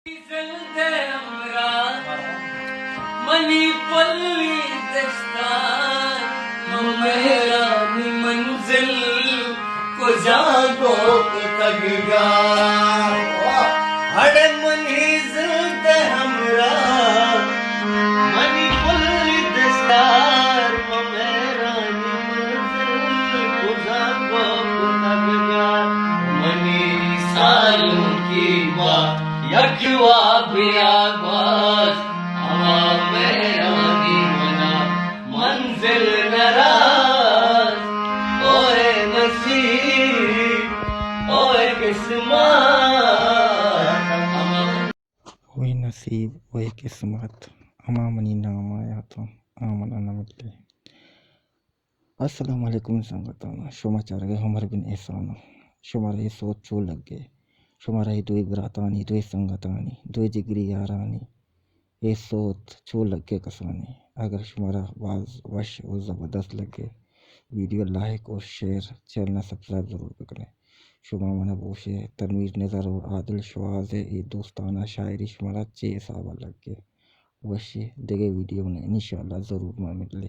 زند ءِ ہمراہ منی پلی دشتار، مہرانی منزل کجا گو کتگ گار۔ اڑے منی زند ءِ ہمراہ منی پلی دشتار، مہرانی منزل کجا گو کتگ گار۔ منی سالونکی با یک وابے آ گوست، ہما مہرانی منا منزل نراست۔ اوئے نصیب، اوئے قسمت، ہما اوئے نصیب، اوئے قسمت، ہما منی نام آ یاتاں، آ منا نہ ملے۔ السلام علیکم سنگتاں، شما چارگ ءَ عمر بن احسان۔ شمارا اے سوت چو لگے؟ شمارا اے دوئیں براتانی، دوئیں سنگتانی، دوئیں جگری یارانی اے سوت چو لگے کسانی؟ اگر شمارا باز وش و زبردست لگے، ویڈیو لائک و شیئر، چینل ءَ سبسکرائب ضرور بکنے۔ شما منا بوشے تنویر نظر و عادل شواز ءِ اے دوستانہ شاعری شمارا چے حساب ءَ لگے؟ وشے، دگہ ویڈیو نے انشاءاللہ ضرور ما ملے۔